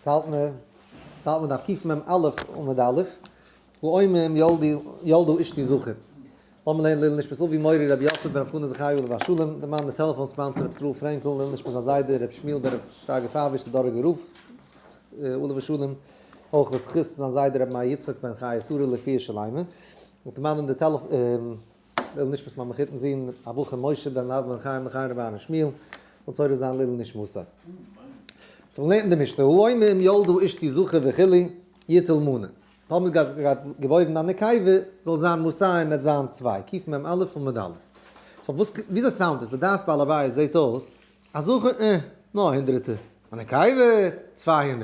צאלט מען, צאלט מען דף קמ"א עמוד א', האומר אם ילדה אשתי זכר. לאמיר לערנען לעילוי נשמת אבי מורי רבי יוסף בן רב חנא זכרי' עליו השלום, דערמאן די טעלעפאן sponsor רבי ישראל פרענקל, לעילוי נשמת הזיידע רבי שמואל בן רבי שרגא פייוויש די דאראגער רב עליו השלום, אויך לזכות זיין זיידע רבי מאיר יצחק בן חיה שרה לרפואה שלימה, און דערמאנען די טעלעפאן. לעילוי נשמת מיין מחותן זון הבחור משה בן לאדן בן חיים לחיים רבי אהרן שמואל, זאל תורה זיין לעילוי נשמתו. צו מ'לערנט אין די משנה, האומר אם ילדה אשתי זכר וכו', יטול מנה. טאמער גייט געבוירן א נקבה, זאל זיין מאתים וועט זיין צוויי, קמ"א עמוד א'. so וואס, וויאזוי sound עס? לדעת בעל הבית זעהט אויס א זכר, אה, נאר א הונדרעטער. א נקבה, 200.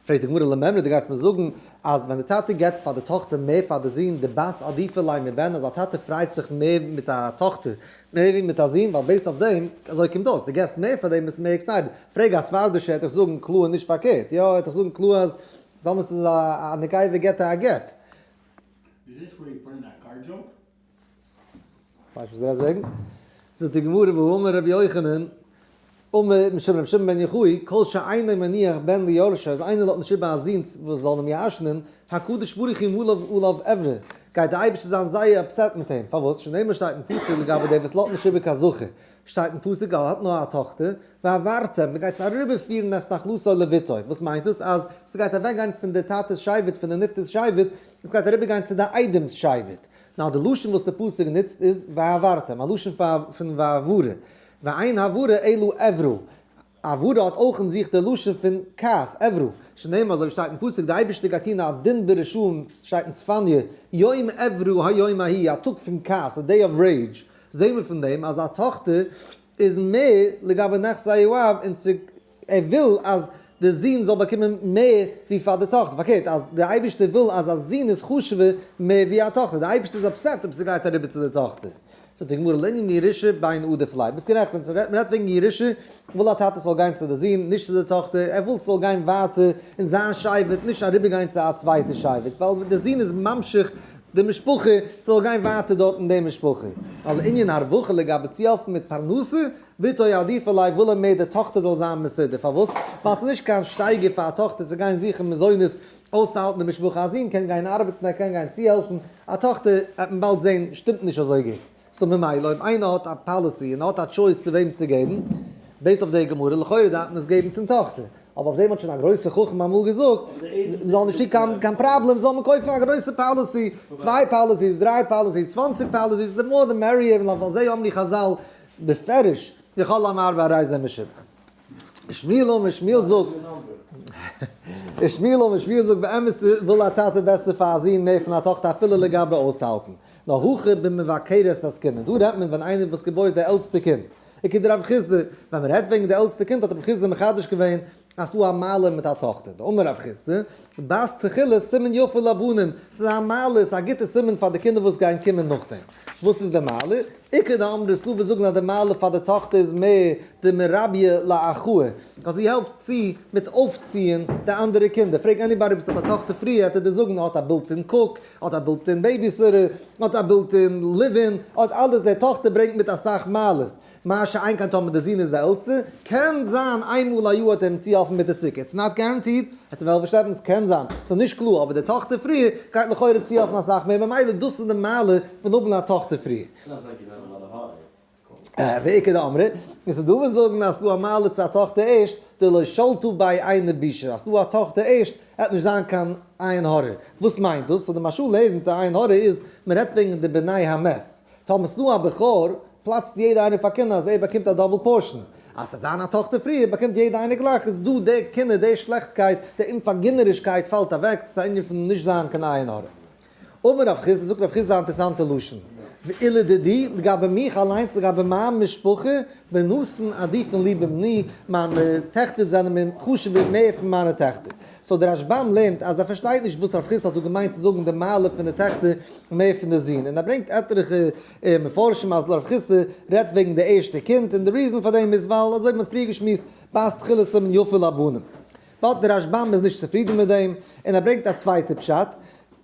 פרעגט די גמרא למימרא דו גייסט מיר זאגן אז ווען די טאטע געבט פאר די טאכטער מער פאר די זון דבת עדיפא ליה מבן אז א טאטע פרייט זיך מער מיט א טאכטער מער ווי מיט א זון ווייל based אויף דעם אזוי קומט אויס דו געבסט מער פאר דעם ביסטו מער excited פרעג א ספרדישע ער וועט דיך זאגן קלאר נישט פארקערט יא ער וועט דיך זאגן קלאר אז טאמער ס'איז א נקבה געבט ער א גט. Is this where you put in that car joke? ווייסט וואס דו רעדסט וועגן? זאגט די גמרא והאמר רבי יוחנן, אמר משום רבי שמעון בן יוחאי, כל שאינו מניח בן ליורשו, אז איינער לאזט נישט איבער א זון וואס זאל אים ירש'נען, הקדוש ברוך הוא מלא עליו עברה, גייט דער אייבערשטער זיין זייער upset מיט אים, פארוואס? שנאמר שטייט אין פסוק לגבי דער וואס לאזט נישט איבער קיין זכר, שטייט אין פסוק ער האט נאר א טאכטער, והעברתם, מען גייט עס אריבערפירן את נחלתו לבתו, וואס מיינט דאס? אז ס'גייט אוועקגיין פון די טאטע'ס שבט, פון די נפטר'ס שבט, עס גייט אריבערגיין צו די איידעמ'ס שבט. נאר די לשון וואס די פסוק נוצט איז והעברתם, א לשון פון והעברה, ואין העברה אלא עברה, העברה האט אויך אין זיך די לשון פון כעס, עברה, שנאמר אזוי ווי שטייט אין פסוק די אייבערשטער גייט טון א דין ברשעים, שטייט אין צפניה, יום עברה היום ההוא, א טאג פון כעס, a day of rage, זעהן מיר פון דעם אז א טאכטער איז מער לגבי נכסי האב און צו ער וויל אז די זון זאל באקומען מער ווי פאר די טאכטער, פארקערט אז די אייבערשטער וויל אז א זון איז חשוב'ער מער ווי א טאכטער, די אייבערשטער איז upset אויב ס'גייט אריבער צו די טאכטער. זאגט די גמרא לענין ירושה בן עדיף ליה, ביסט גערעכט ווען מ'רעדט וועגן ירושה וויל א טאטע ס'זאל גיין צו די זון נישט צו די טאכטער, ער וויל ס'זאל גיין ווייטער אין זיין שבט נישט אריבערגיין צו א צווייטע שבט, ווייל די זון איז ממשיך די משפחה, ס'זאל גיין ווייטער דארט אין די משפחה. ווייל לענין הרווחה לגבי צוהעלפן מיט פרנסה, בתו עדיפא ליה וויל ער מער די טאכטער זאל זיין מסודר, פארוואס? ווייל ס'איז נישט קיין שטייגער פאר א טאכטער צו גיין זוכן מזונות אויסצוהאלטן די משפחה, א זון קען גיין ארבעטן ער קען גיין צוהעלפן, א טאכטער וועט מען באלד זען שטימט נישט אזוי גוט, so ממילא אויב איינער האט א policy און האט א choice צו וועם צו געבן, based אויף די גמרא, לכאורה דארף מען עס געבן צום טאכטער. אבער אויף דעם האט שוין א גרויסע חכם אמאל געזאגט, מ'זאל נישט טון קיין קיין פראבלעם, זאל מען קויפן א גרויסע policy, צוויי policies, דריי policies, 20 policies, the more the merrier, און אויף זה אמרו חז"ל בפירוש, וכל המרבה הרי זה משובח. שמואל אמר, שמואל זאגט, שמואל אמר, שמואל זאגט, באמת וויל א טאטע בעסער פאר א זון מער פון א טאכטער אפילו לגבי אויסהאלטן. נאר הכא במבכרת עסקינן, דא רעדט מען ווען איינער וואס געבוירט די עלטסטע קינד, וכדרב חסדא, ווען מען רעדט וועגן די עלטסטע קינד האט רב חסדא מחדש געווען אז ס'דא א מעלה מיט א טאכטער, דאמר רב חסדא, בת תחילה סימן יפה לבנים, ס'איז א מעלה, ס'איז א גוטע סימן פאר די קינדער וואס גייען קומען נאכדעם. וואס איז די מעלה? איכא דאמרי ס'דא וואס זאגן אז די מעלה פאר די טאכטער איז מער דמרביא לאחוה, ווייל זי העלפט צו מיט אויפציען די אנדערע קינדער, פרעג anybody וואס האט א טאכטער פריער וועט ער דיר זאגן האט א built in cook, האט א built in babysitter, האט א built in live-in, האט אלעס, די טאכטער ברענגט מיט אסאך מעלות, מה שאין כן טאמער די זון איז די עלטסטע, קען זיין איינמאל א יאר האט ער אים צוהעלפן מיט די סוכה, it's not guaranteed, ער וועט אים העלפן שלעפן, ס'קען זיין, ס'איז נישט קלאר, אבער די טאכטער פריער גייט לכאורה צוהעלפן אסאך מער, ממילא דאס איז די מעלה פון האבן א טאכטער פריער. ואיכא דאמרי, און ס'איז דא וואס זאגן אז ס'דא א מעלה צו א טאכטער ערשט, דלא שלטא ביה עינא בישא, אז ס'דא א טאכטער ערשט, עט נישט זיין קיין עין הרע. וואס מיינט דאס? so די מהרש"א לערנט די עין הרע איז, מ'רעדט וועגן די בני המת. טאמער ס'דא א בכור, פלאצט יעדע איינער פאר קנאה אז ער באקומט א double portion. אז ס'וועט זיין א טאכטער פריער, באקומט יעדע איינער גלייך, איז דא די קנאה, די שלעכטקייט, די אומפארגינערישקייט פאלט אוועק, ס'איז א ענין פון נישט זיין קיין עין הרע. אמר רב חסדא, זאגט רב חסדא א אינטערעסאנטע לשון, ולדידי, לגבי מיך אליינס, לגבי מיין משפחה, בנתין עדיפין לי מבני, מיינע טעכטער זענען מיר חשוב'ער מער פון מיינע טעכטער. so דער רשב"ם לערנט אז ער פארשטייט נישט וואס רב חסדא האט דא געמיינט צו זאגן די מעלה פון די טעכטער מער פון די זין, און ער ברענגט עטליכע מפרשים אז רב חסדא רעדט וועגן די ערשטע קינד, און די reason פאר דעם איז ווייל אזוי ווי מען האט פריער געשמועסט, בת תחילה סימן יפה לבנים. but דער רשב"ם איז נישט צופרידן מיט דעם, און ער ברענגט א צווייטע פשט,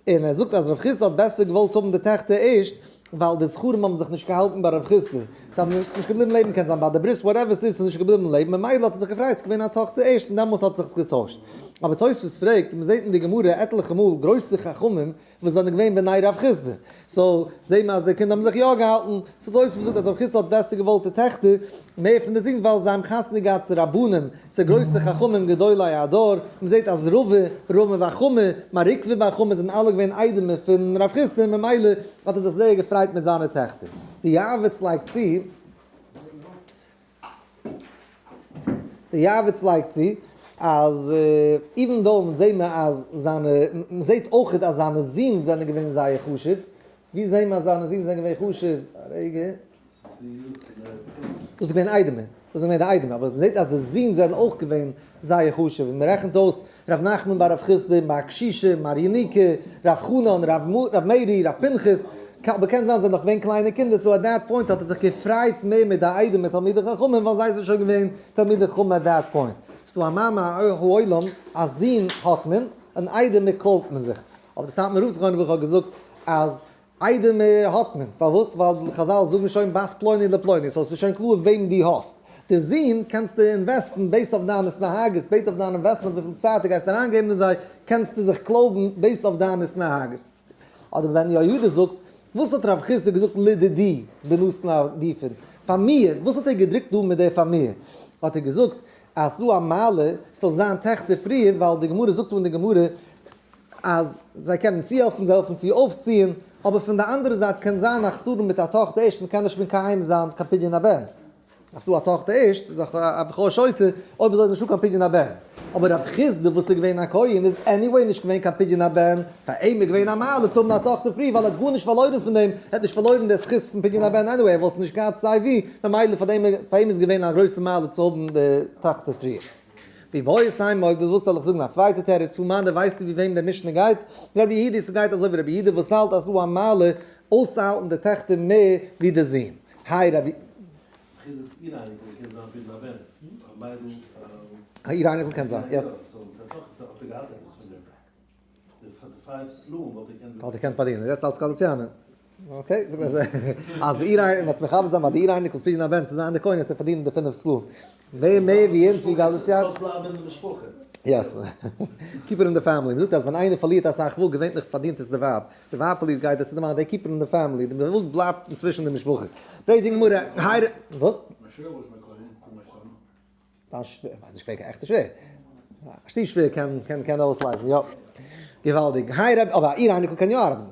און ער זאגט אז רב חסדא האט בעסער געוואלט האבן די טעכטער ערשט, ווייל די זכרים האבן זיך נישט געהאלטן ביי רב חסדא, זיי האבן נישט געבליבן לעבן, קען זיין ביי די ברית whatever ס'איז, ס'איז נישט געבליבן לעבן, ממילא האט ער זיך געפרייט ס'איז געווען א טאכטער ערשט און דעמאלס האט זיך עס געטוישט. אבער תוספות פרעגט, מ'זעט אין די גמרא עטליכע מאל גרויסע חכמים וואס זענען געווען בני רב חסדא, so זעהט מען אז די קינדער האבן זיך יא געהאלטן, so תוספות זאגט אז רב חסדא האט בעסער געוואלט די טעכטער מער פון די זין ווייל זיי האבן חתונה געהאט צו רבנים, צו גרויסע חכמים גדולי הדור, מען זעהט אז רבא, רמי בר חמא, מר עוקבא בר חמא זענען אלע געווען איידעמער פון רב חסדא, ממילא האט ער זיך זייער געפרייט מיט זיינע טעכטער. די יעבץ לייגט צו. די יעבץ לייגט צו אז even though מען זעהט מען אז זיינע, מען זעהט אויכעט אז זיינע זין זענען געווען זייער חשוב, ווי זעהן מיר אז זיינע זין זענען געווען חשוב? א רגע. דאס איז געווען איידעמער, דאס איז געווען די איידעמער, אבער מען זעהט אז די זין זענען אויך געווען זייער חשוב, און מען רעכנט אויס ר' נחמן בר רב חסדא, מר קשישא, מר ינוקא, ר' חנן, ר' מרי, ר' פנחס, אבער קען זיין זיי זענען נאך געווען קליינע קינדער, so at that point האט ער זיך געפרייט מער מיט די איידעמע תלמידי חכמים ווייל זיי זענען שוין געווען תלמידי חכמים at that point. ס'דא א מאמר העולם אז זין האט מען, און איידעמע קלויבט מען זיך. אבער די סאטמאר רב זכרונו לברכה האט געזאגט אז איידעמע האט מען, פארוואס? ווייל חזל זאגן שוין בת פלוני לפלוני, so ס'איז שוין קלאר וועם דו האסט. די זון קענסטו invest ן based אויף דיין התנהגות, based אויף דיין investment וויפיל צייט דו גייסט אריינגעבן אין זיי, קענסטו זיך קלויבן based אויף דיין התנהגות. אדער בן יהוידע זאגט, וואס האט רב חסדא געזאגט לדידי בנתן עדיפין? פאר מיר, וואס האט ער געדרוקט דא מיט די פאר מיר? האט ער געזאגט אז ס'דא א מעלה ס'זאל זיין טעכטער פריער, ווייל די גמרא זאגט אן די גמרא אז זיי קענען צוהעלפן, זיי העלפן צו אויפציען, אבער פון די אנדערע זייט קען זיין א חסרון מיט א טאכטער ערשט, מ'קען נישט מקיים זיין קיין פדיון הבן. אז ס'דא א טאכטער ערשט איז א בכור שוטה, אויב אזוי איז נישטא קיין פדיון הבן. אבער רב חסדא וואס איז געווען א כהן איז anyway נישט געווען קיין פדיון הבן, פאר אים איז געווען א מעלה צו האבן א טאכטער פרי ווייל ער האט גארנישט פארלוירן פון דעם, ער האט נישט פארלוירן די זכות פון פדיון הבן anyway, ער וואלט עס נישט געהאט סיי ווי, ממילא פאר דעם פאר אים איז געווען א גרויסע מעלה צו האבן די טאכטער פריער. ואיבעית אימא אויב דו ווילסט זאל איך זאגן א צווייטע תירוץ, הא מני ווייסטו ווי וועם די משנה גייט? רבי יהודה ס'גייט אזוי ווי רבי יהודה וואס האלט אז ס'דא א מעלה אויסצוהאלטן די טעכטער מער ווי די זין. היי רבי. איז עס איר אייניקל קען זיין פדיון הבן? א מיידל א איר אייניקל קען זיין, yes. so די טאכטער האט ער געהאט עפעס פון דעם. די פייוו סלעים וואלט ער געקענט. וואלט ער געקענט פארדינען, רעדסט אלס גאליציאנער. okay, זאג אז אז די איר אייניקל וועט מכבד זיין ביי די איר אייניקל'ס פדיון הבן צו זיין די כהן וועט ער פארדינען די פינף סלעים. ווער מער ווי אונז ווי גאליציאנער. ס'זאל בלייבן אין די משפחה. yes. keep it in the family. מ'זאגט אז ווען איינער פארלירט אסאך וואג געווענליך פארדינט עס די ווייב. די ווייב פארלירט גייט עס צו די מאן, they keep it in the family. די וואג בלייבט אינצווישן די משפחה. פרעגט די גמרא, היי ר. וואס? מיין שווער was my כהן for my son. דיין שווער, ווייס נישט ווער עכטע שווער. א שטיף שווער קען קען קען אויסלייזן, יא. געוואלדיג. היי רבי, אבער א איר אייניקל קען יא ארבעטן.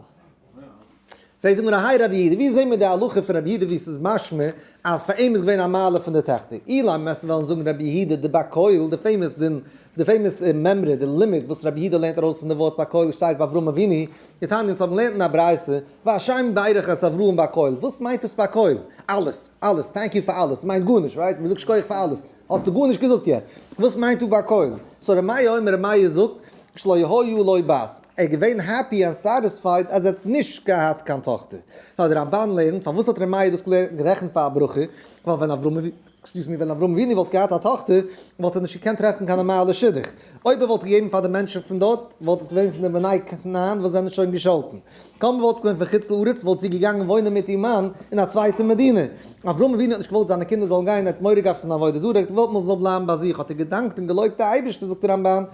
פרעגט די גמרא, היי רבי יהודה, ווי זעהן מיר די הלכה פון רבי יהודה ווי ס'איז משמע אז פאר אים איז געווען א מעלה פון די טעכטער? אילימא וועסטו וועלן זאגן רבי יהודה דבכל, די famous דין, די famous מימרא, די לימוד וואס רבי יהודה לערנט ארויס פון די ווארט בכל שטייט ביי אברהם אבינו, דתניא אונז האבן געלערנט אין א ברייתא, והשם ברך את אברהם בכל, וואס מיינט דאס בכל? אלעס, אלעס, thank you פאר אלעס, מיינט גארנישט, right? מ'זאגט שכוח פאר אלעס, האסטו גארנישט געזאגט יעצט. וואס מיינט דא בכל? so ר' מאיר אומר, ר' מאיר זאגט, שלא היו לו בת, ער איז געווען happy and satisfied אז ער האט נישט געהאט קיין טאכטער. נאר די רמבן לערנט, פארוואס האט ר' מאיר דאס גערעכנט פאר א ברכה? ווייל ווען אברהם excuse me, ווען אברהם אבינו וואלט געהאט א טאכטער, וואלט ער נישט געקענט טרעפן קיין נארמאלע שידוך. אויב ער וואלט געגעבן פאר די מענטשן פון דארט, וואלט עס געווען פון די בני כנען וואס זענען שוין געשאלטן. טאמער וואלט עס געווען פון חוץ לארץ, וואלט זי געגאנגען וואוינען מיט איר מאן אין א צווייטע מדינה. אברהם אבינו האט נישט געוואלט זיינע קינדער זאלן גיין, ער האט מורא געהאט פון עבודה זרה, ער האט געוואלט מען זאל בלייבן ביי זיך, האט ער געדאנקט און געלויבט די אייבערשטער, זאגט דער רמבן,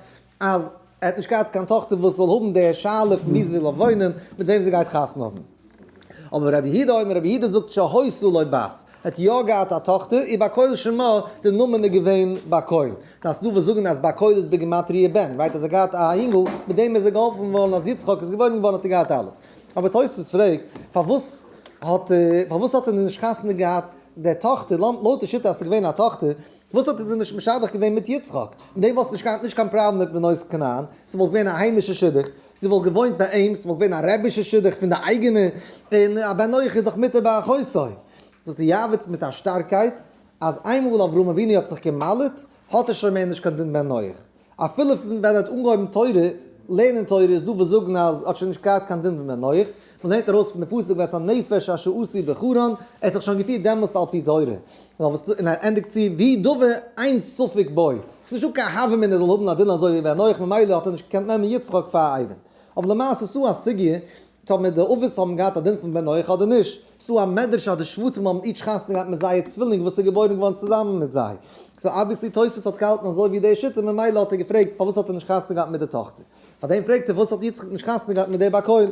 אז ער האט נישט געהאט קיין טאכטער וואס זאל האבן די שאלה פון וואו זי זאל וואוינען, מיט וועם זי גייט חתונה האבן. אבער רבי יהודה אומר, רבי יהודה זאגט שהיתה לו בת, ער האט יא געהאט א טאכטער, ובכל שמה, די נאמען איז געווען בכל. דאס דא וואס זאגן אז בכל איז בגימטריא בן, right אז ער געהאט א אינגל, מיט דעם איז ער געהאלפן געווארן אז יצחק איז געבוירן געווארן האט ער געהאט אלעס. אבער תוספות פרעגט, פארוואס האט פארוואס האט ער נישט חתונה געהאט די טאכטער, לויט די שיטה אז ס'איז געווען א טאכטער, וואס האט ער זיך נישט משדך געווען מיט יצחק? מיט דעם וואלסטו נישט געהאט נישט קיין פראבלעם מיט בנות כנען, ס'וואלט געווען א היימישע שידוך, זי וואלט געוואוינט ביי אים, ס'וואלט געווען א רעבישע שידוך פון די אייגענע, און א בן נח איז דאך מותר באחותו. זאגט די יעבץ מיט א שטארקייט, אז איינמאל אברהם אבינו האט זיך גע'מל'ט, האט ער שוין מער נישט קיין דין בן נח. אפילו פון ווען ער האט אנגעהויבן תורה, לערנען תורה, איז דא וואס זאגן אז ער האט שוין נישט געהאט קיין דין פון בן נח, מען לערנט ארויס פון די פסוק ואת הנפש אשר עשו בחרן, ער האט זיך שוין געפירט דעמאלסט על פי תורה. און ער ענדיגט צו, והוא דבר אין ספק בו, ס'איז נישטא קיין הוה אמינא ער זאל האבן א דין אזוי ווי בן נח, ממילא האט ער נישט געקענט נעמען יצחק פאר א איידעם. אבער למעשה איז דא א סוגיא טאמער די אבות האבן געהאט א דין פון בן נח אדער נישט. ס'דא א מדרש אז די שבטים האבן each חתונה געהאט מיט זייער צווילינג וואס איז געבוירן געווארן צוזאמען מיט זיי. So obviously תוספות האט געהאלטן אזוי ווי די שיטה ממילא האט ער געפרעגט פארוואס האט ער נישט חתונה געהאט מיט די טאכטער. פארדעם פרעגט ער פארוואס האט יצחק נישט חתונה געהאט מיט די בת קול.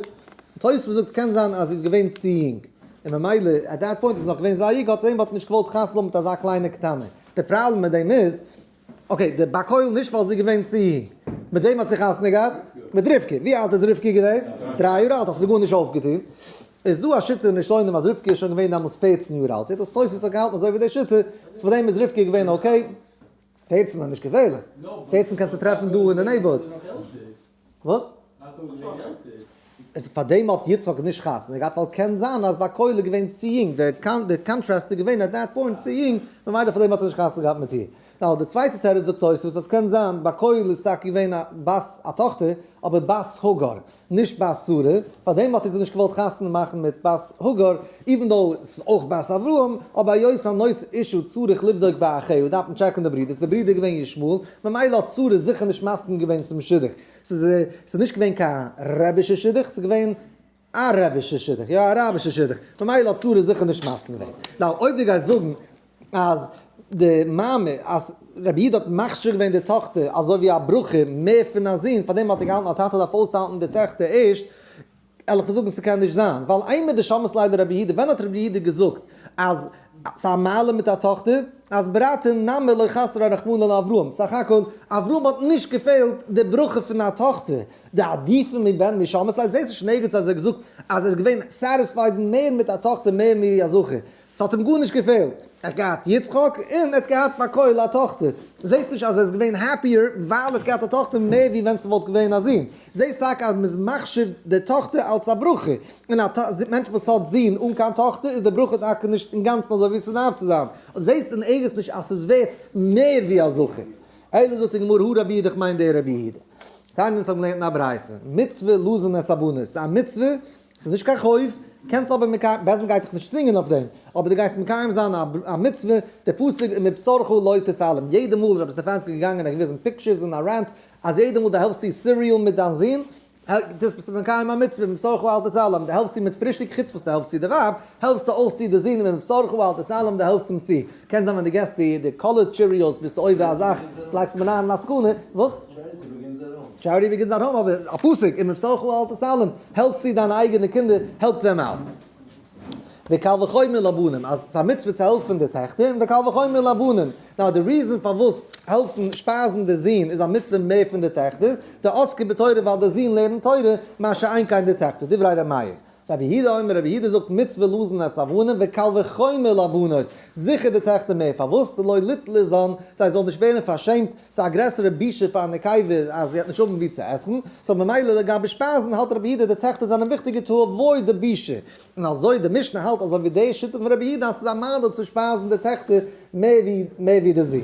תוספות זאגט קען זיין אז זי איז געווען צו יונג. און ממילא at that point איז נאך געווען זייער יונג האט ער נישט געוואלט חתונה האבן מיט אזא קליינע קטנה. די פראבלעם מיט דעם איז okay, די בת קול נישט ווייל זי איז געווען צו יונג. מיט וועם האט זי חתונה געהאט? מיט רבקה. ווי אלט איז רבקה געווען? 3 יאר אלט. האסט זי גארנישט אויפגעטון. איז דא א שיטה אין ראשונים אז רבקה איז שוין געווען דעמאלס 14 יאר אלט. זעט אויס תוספות האט געהאלטן אזוי ווי די שיטה, so פאר דעם איז רבקה געווען okay. 14 איז נישט געפערליך. 14 קענסטו טרעפן דא אין די neighborhood. וואס? פאר דעם האט יצחק נישט חתונה געהאט, ווייל קען זיין אז בת קול איז געווען צו יונג, די contrast איז געווען at that point צו יונג, ממילא פאר דעם האט ער נישט חתונה געהאט מיט איר. Now, די צווייטע תירוץ זאגט תוספות אז קען זיין בת קול איז טאקע געווען א בת, א טאכטער, אבער בת הגר, נישט בת שרה, פאר דעם האט ער זי נישט געוואלט חתונה מאכן מיט בת הגר, even though עס איז אויך בת אברהם, אבער היות הנושא אשה צריך לבדוק באחיה, דארף מען טשעקן די ברידערס, די ברודער איז געווען ישמעאל, ממילא האט שרה זיכער נישט מסכים געווען צום שידוך. ס'איז נישט געווען קיין רבי'שע שידוך, ס'איז געווען א רבי'שע שידוך, יא א רבי'שע שידוך, ממילא האט שרה זיכער נישט מסכים געווען. Now, אויב דו גייסט זאגן אז די מאמע, אז רבי יהודה האט מכשיר געווען די טאכטער אזוי ווי א ברכה מער פון א זון, פארדעם האט ער געהאלטן אז א טאטע דארף אויסהאלטן די טעכטער ערשט, ערליך צו זאגן ס'קען נישט זיין, ווייל אימר דשמעת ליה לרבי יהודה, ווען האט רבי יהודה געזאגט אז ס'איז א מעלה מיט א טאכטער, אז ברתא נמי לא חסריה רחמנא לאברהם, סך הכל אברהם האט נישט געפעלט די ברכה פון א טאכטער, דעדיפא מבן מי שמעת ליה, זעסט נישט נערגעץ אז ער האט געזאגט אז ער איז געווען satisfied מער מיט א טאכטער מער מי א זכר, ס'האט אים גארנישט געפעלט, ער האט געהאט יצחק און ער האט געהאט בת קול א טאכטער, זעסט נישט אז ער איז געווען happier ווייל ער האט געהאט א טאכטער מער ווי ווען ס'וואלט געווען א זון, זעסט טאקע אז מ'איז מחשיב די טאכטער אלס א ברכה, און א מענטש וואס האט זון אן קיין טאכטער איז די ברכה טאקע נישט אינגאנצן אזוי ווי ס'דארף צו זיין, זעסט אין ערגעץ נישט אז ס'איז ווערט מער ווי א זכר. אלא זאגט די גמרא הא רבי יהודה איך מיין דער רבי יהודה. תניא אונז האבן געלערנט אין א ברייתא, מצוה לזון את הבנות, ס'איז א מצוה, ס'איז נישט קיין חוב, קענסט אבער מקיים, בית דין גייט דיך נישט צווינגען אויף דעם, אבער דו גייסט מקיים זיין א מצוה, דער פסוק ומבשרך לא תתעלם, יעדע מאל רבי סטעפאנסקי איז געגאנגען און געוויזן pictures און א rant, אז יעדע מאל דו העלפסט צו cereal מיט דיין זון, דאס ביסטו מקיים א מצוה, ומבשרך אל תתעלם, דו העלפסט צו מיט פרישטאג, חוץ וואס דו העלפסט צו די ווייב, העלפסטו אויך צו די זון, ומבשרך אל תתעלם, דו העלפסט אים צו. קען זיין ווען דו געסט די colored Cheerios ביסטו עובר א זאך, לייגסט אים אריין אין א סכנה, וואס? Charity begins at home, אבער א פסוק, ומבשרך אל תתעלם, העלף צו דיינע אייגענע קינדער, help them out. וקל וחומר לבנים, אז ס'איז א מצוה צו העלפן די טעכטער, און וקל וחומר לבנים. Now די reason פארוואס העלפן שפייזן די זון איז א מצוה מער פון די טעכטער, דעסקי בתורה ווייל די זון לערנט תורה, מה שאין כן די טעכטער, דברי ר' מאיר. רבי יהודה אומר, רבי יהודה זאגט מצוה לזון את הבנים וקל וחומר לבנות, זיכער די טעכטער מער, פארוואס? דלא ליתלזן, זיי זאלן נישט ווערן פארשעמט, ס'איז א גרעסערע בושה פאר א נקבה אז זי וועט נישט האבן וואו צו עסן, so ממילא לגבי שפייזן האלט רבי יהודה די טעכטער זענען וויכטיגער to avoid די בושה, און אזוי די משנה האלט אזוי ווי די שיטה פון רבי יהודה אז ס'איז א מעלה צו שפייזן די טעכטער מער ווי די זין.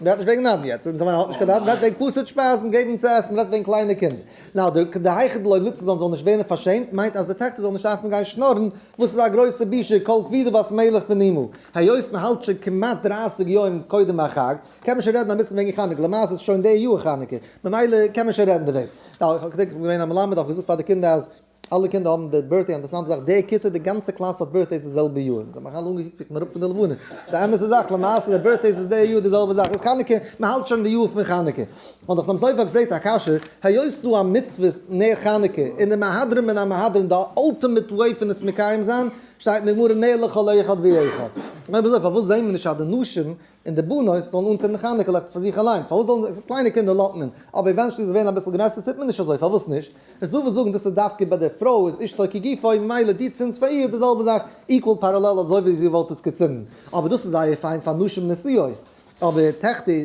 מ'רעדט נישט וועגן נדן יעצט, אונז האט נישט קיין נדן, מ'רעדט וועגן פשוט שפייזן, געבן צו עסן, מ'רעדט וועגן קליינע קינדער. Now, די היכא דלא ליתלזן זאל נישט ווערן פארשעמט, מיינט אז די טעכטער זאלן נישט דארפן גיין שנארן, וואס איז א גרויסע בושה, כל כבודה בת מלך פנימה. היות מ'האלט שוין כמעט 30 יום קודם החג, קען מען שוין רעדן אביסל וועגן חנוכה, למעשה איז שוין די יאר חנוכה, ממילא קען מען שוין רעדן דערוועגן. Now, איך האב געדענקט איך בין געווען א מלמד, האב איך געזאגט פאר די קינדער אז אלע קינדער האבן די birthday, אינטערעסאנטע זאך, די כיתה, די גאנצע קלאס האט birthdays די זעלבע יאר, זיי האבן מיך אלע אנגעקוקט ווי איך בין אראפ פון די לבנה, ס'איז א אמת'ע זאך, למעשה די birthdays איז די יאר די זעלבע זאך, איז חנוכה, מען האלט שוין די יאר פון חנוכה. האט דאך חתם סופר געפרעגט א קשיא, היות ס'דא א מצוות נר חנוכה, און די מהדרין מן המהדרין די ultimate way פון עס מקיים זיין, שטייט אין די גמרא נר לכל אחד ואחד. אויב אזוי פארוואס זעהן מיר נישט אז די נשים און די בנות זאלן אנצינדן חנוכה לעכט פאר זיך אליינס, פארוואס זאלן, קליינע קינדער לאזט מען, אבער eventually זיי ווערן אביסל גרעסער טוט מען נישט אזוי, פארוואס נישט? איז דא וואס זאגן דאס איז דווקא ביי די פרוי איז אשתו כגופו ממילא דו צינדסט פאר איר די זעלבע זאך equal parallel אזוי ווי זי וואלט עס געצינדן, אבער דאס איז זייער פיין פאר נשים נשואות, אבער טעכטער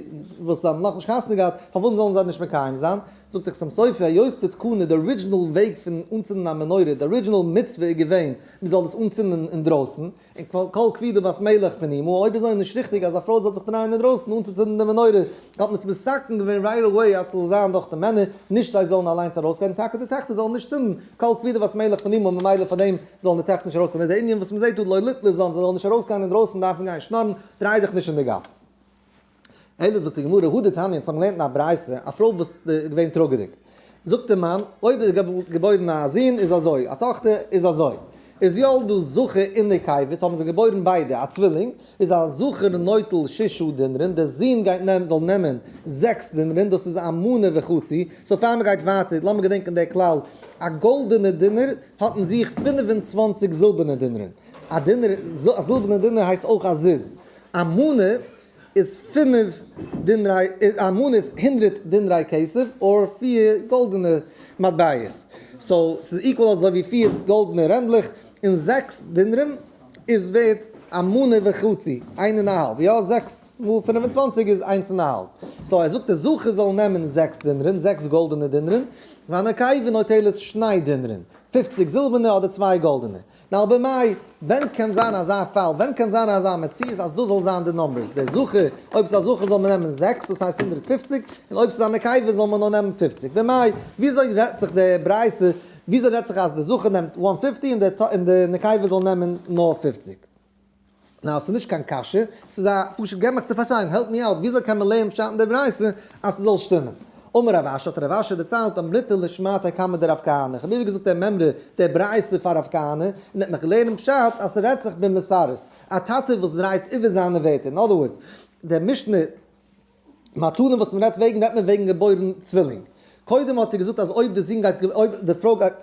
וואס האבן נאכנישט חתונה געהאט פארוואס זאלן זיי נישט מקיים זיין? זאגט דער חתם סופר היות די תקנה די original וועג פון אנצינדן א מנורה די original מצוה איז געווען מען זאל עס אנצינדן אינדרויסן, און כל כבודה בת מלך פנימה, אויב איז אויך נישט ריכטיג אז א פרוי זאל זיך דרייען אינדרויסן אנצוצינדן די מנורה, האט מען עס מתקן געווען right away אז ס'זאל זיין דורך די מענער, נישט זיי זאלן אליינס ארויסגיין, און טאקע די טעכטער זאלן נישט צינדן, כל כבודה בת מלך פנימה, ממילא פאר דעם זאלן די טעכטער נישט ארויסגיין, איז די ענין וואס מ'זעט דא לא ליתלזן, זיי זאלן נישט ארויסגיין אינדרויסן דארפן גיין שנארן, דריי דיך נישט אין די גאסן. אלא זאגט די גמרא, הא דתניא, אונז האבן געלערנט אין א ברייתא, א פרוי וואס איז געווען טראגעדיג. זאגט דער מאן, אויב איז געבוירן א זון איז אזוי, א טאכטער איז אזוי. איז ילדה זכר ונקבה, האבן זיי געבוירן ביידע א צווילינג, איז א זכר נוטל ששה דינרין, דער זון גייט נעמען, זאל נעמען זעקס דינרין, דאס איז א מנה וחצי, so פאר מען גייט ווייטער, לאמיר געדענקען דער כלל, א גאלדענע דינר האט אין זיך 25 זילבערנע דינרין, א דינר, א זילבערנע דינר הייסט אויך א זוז, א מנה איז פינף דינרי, א מנה איז 100 דינרי כסף, or פיר גאלדענע מטבעות. so ס'איז equal אזוי ווי פיר גאלדענע רענדלעך, און זעקס דינרים איז ווערט א מנה וחצי, איין און א האלב. יא, זעקס מאל 25 איז איינס און א האלב. so ער זאגט, דער זכר זאל נעמען זעקס דינרים, זעקס גאלדענע דינרים, והנקבה נוטלת שני דינרים, 50 זילבערנע אדער צוויי גאלדענע. נאר במאי, ווען קען זיין אזא פאל, ווען קען זיין אזא מציאות אז דאס זאל זיין די numbers? דער זכר, אויב ס'איז א זכר זאל מען נעמען זעקס, דאס הייסט 150, און אויב ס'איז א נקבה זאל מען נאר נעמען 50. במאי, וויאזוי רעדט זיך די ברייתא, וויאזוי רעדט זיך אז דער זכר נעמט 150 און די נקבה זאל נעמען נאר 50? נאר ס'איז נישט קיין קשיא, ס'איז א פשוט געב מיך צו פארשטיין, help me out, וויאזוי קען מען לערנען פשט אין די ברייתא אז ס'זאל שטימען? אמר רב אשי, האט רב אשי דערציילט, אמריתה לשמעתיה קמיה דרב כהנא, איך האב איבערגעזאגט דער מימרא, דער ברייתא פאר רב כהנא, און ער האט מיך געלערנט פשט אז ס'רעדט זיך במסרס, א טאטע וואס דרייט איבער זיינע ווערטער, in other words, דער משנה מתנה וואס מ'רעדט וועגן, רעדט מען וועגן געבוירן צווילינג. קודם האט ער געזאגט אז אויב די זון גייט, אויב די פרוי גייט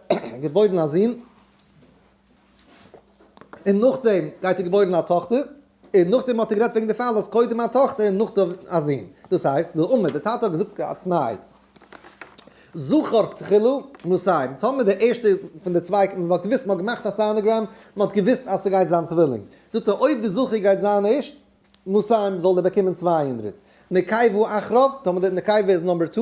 געבוירן א זון, און נאכדעם גייט ער געבוירן א טאכטער, און נאכדעם האט ער גערעדט וועגן די פאל אז קודם א טאכטער און נאכדעם א זון. דאס הייסט, דאמר, דער טאטע האט געזאגט א תנאי, זכר תחילה מאתים, טאמער די ערשטע פון די צוויי, מען האט געוואוסט, מען האט געמאכט א sonogram, מען האט געוואוסט אז ס'גייט זיין צווילינג, זאגט ער, אויב די זכר גייט זיין ערשט, מאתים זאל ער באקומען 200. נקבה אחריו, טאמער די נקבה איז number two,